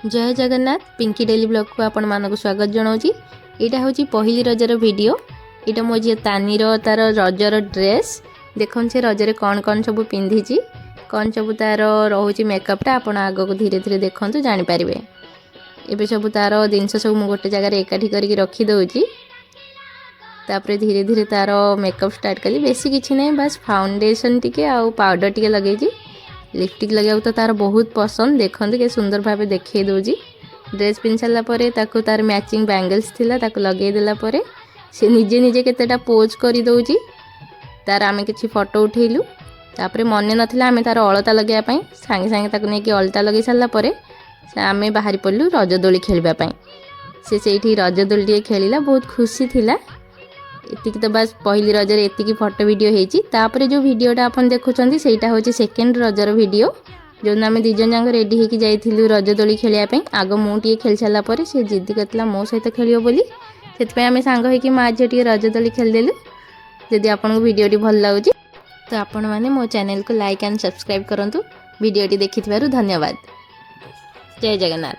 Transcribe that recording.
ଜୟ Jagannath. Pinki daily ବ୍ଲଗ୍କୁ ଆପଣମାନଙ୍କୁ ସ୍ୱାଗତ ଜଣାଉଛି। ଏଇଟା ହେଉଛି ପହିଲି ରଜର ଭିଡ଼ିଓ। ଏଇଟା ମୋ ଝିଅ ତାନିର, ତାର ରଜର ଡ୍ରେସ୍। ଦେଖନ୍ତୁ, ସେ ରଜରେ କ'ଣ କ'ଣ ସବୁ ପିନ୍ଧିଛି, କ'ଣ ସବୁ ତାର ରହୁଛି ମେକଅପ୍ଟା। ଆପଣ ଆଗକୁ ଧୀରେ ଧୀରେ ଦେଖନ୍ତୁ, ଜାଣିପାରିବେ। ଏବେ ସବୁ ତାର ଜିନିଷ ସବୁ ମୁଁ ଗୋଟେ ଜାଗାରେ ଏକାଠି କରିକି ରଖିଦେଉଛି। ତାପରେ ଧୀରେ ଧୀରେ ତାର ମେକଅପ୍ ଷ୍ଟାର୍ଟ କଲି। ବେଶୀ କିଛି ନାହିଁ, ବାସ୍ ଫାଉଣ୍ଡେସନ୍ ଟିକେ ଆଉ ପାଉଡ଼ର ଟିକେ ଲଗେଇଛି। ଲିପଷ୍ଟିକ୍ ଲଗେଇବାକୁ ତ ତାର ବହୁତ ପସନ୍ଦ। ଦେଖନ୍ତୁ, କେତେ ସୁନ୍ଦର ଭାବେ ଦେଖେଇ ଦେଉଛି। ଡ୍ରେସ୍ ପିନ୍ଧି ସାରିଲା ପରେ ତାକୁ ତାର ମ୍ୟାଚିଂ ବ୍ୟାଙ୍ଗଲ୍ସ ଥିଲା, ତାକୁ ଲଗେଇ ଦେଲା ପରେ ସେ ନିଜେ ନିଜେ କେତେଟା ପୋଜ୍ କରିଦେଉଛି। ତାର ଆମେ କିଛି ଫଟୋ ଉଠେଇଲୁ। ତାପରେ ମନେ ନଥିଲା ଆମେ ତାର ଅଳତା ଲଗେଇବା ପାଇଁ। ସାଙ୍ଗେ ସାଙ୍ଗେ ତାକୁ ନେଇକି ଅଳତା ଲଗେଇ ସାରିଲା ପରେ ସେ ଆମେ ବାହାରି ପଡ଼ିଲୁ ରଜ ଦୋଳି ଖେଳିବା ପାଇଁ। ସେ ସେଇଠି ରଜ ଦୋଳି ଟିକେ ଖେଳିଲା, ବହୁତ ଖୁସି ଥିଲା। ଏତିକି ତ ବାସ୍, ପହିଲି ରଜରେ ଏତିକି ଫଟୋ ଭିଡ଼ିଓ ହେଇଛି। ତାପରେ ଯେଉଁ ଭିଡ଼ିଓଟା ଆପଣ ଦେଖୁଛନ୍ତି, ସେଇଟା ହେଉଛି ସେକେଣ୍ଡ ରଜର ଭିଡ଼ିଓ, ଯେଉଁଦିନ ଆମେ ଦୁଇ ଜଣ ଯାକ ରେଡ଼ି ହେଇକି ଯାଇଥିଲୁ ରଜ ଦୋଳି ଖେଳିବା ପାଇଁ। ଆଗ ମୁଁ ଟିକେ ଖେଳି ସାରିଲା ପରେ ସେ ଜିଦ୍ଦି କରିଥିଲା ମୋ ସହିତ ଖେଳିବ ବୋଲି। ସେଥିପାଇଁ ଆମେ ସାଙ୍ଗ ହେଇକି ମା ଝିଅ ଟିକେ ରଜ ଦୋଳି ଖେଳିଦେଲୁ। ଯଦି ଆପଣଙ୍କୁ ଭିଡ଼ିଓଟି ଭଲ ଲାଗୁଛି, ତ ଆପଣମାନେ ମୋ ଚ୍ୟାନେଲକୁ ଲାଇକ୍ ଆଣ୍ଡ ସବସ୍କ୍ରାଇବ୍ କରନ୍ତୁ। ଭିଡ଼ିଓଟି ଦେଖିଥିବାରୁ ଧନ୍ୟବାଦ। ଜୟ ଜଗନ୍ନାଥ।